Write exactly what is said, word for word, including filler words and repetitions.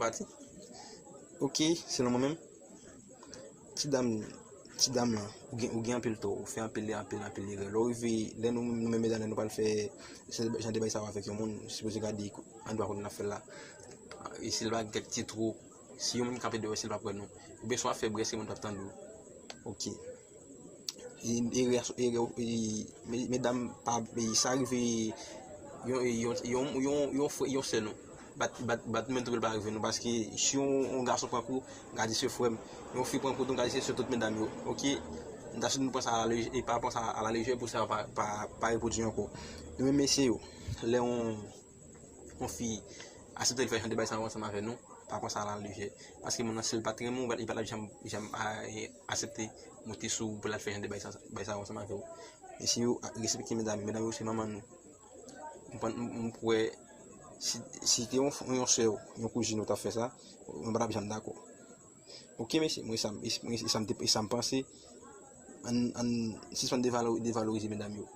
pati. Ok, selon mwen menm, ti dam, ti dam lan, ou gen, ou gen anpil tò, ou fè anpil, anpil, anpil erè. Lè w rive, lè nou, nou menm medam, lè nou pral fè jan de bagay sa yo avèk yon moun, sipoze gade andwa kote n ap fè l la. E si l pa gen kèk ti twou, si yon moun kanpe deyò, si l pa p wè nou. Oubyen swa fè brèske moun p ap tande w. Ok. E, e, e, e, e, me- medam pa, e, sa rive yon, yon, yon, yon, yon frè, yon sè nou. Bat, bat, bat, men twouve l pa rive nou, paske si yon, yon gason pran kou, gade se frè m. Yon fi pran kou, tou gade se sè tout medam yo. Ok? M ta sou nou pran sa a la lejè, e pa pran sa a la lejè pou sa pa, pa, pa repwodui ankò. Nou menm mesye yo, lè yon, yon fi aksepte l fè jan de bagay sa yo ansanm avè nou, pa pran sa a la lejè. Paske moun nan, si l pa t renmen w, li pa t ap janm, janm a, e, aksepte moute sou pou l al fè jan de bagay sa, bagay sa yo ansanm avè w. Mesye yo, a, respekte medam yo. Medam yo se manman nou. M pann- m- m kwè, si, si te yon, yon sè w, yon kouzin ou t ap fè sa, mwen pa t ap janm dakò. Ok, mesye, mwen sa m- e- mwen e sa m te- e sa m panse. Ann, ann sispann devalo- devalorize medam yo.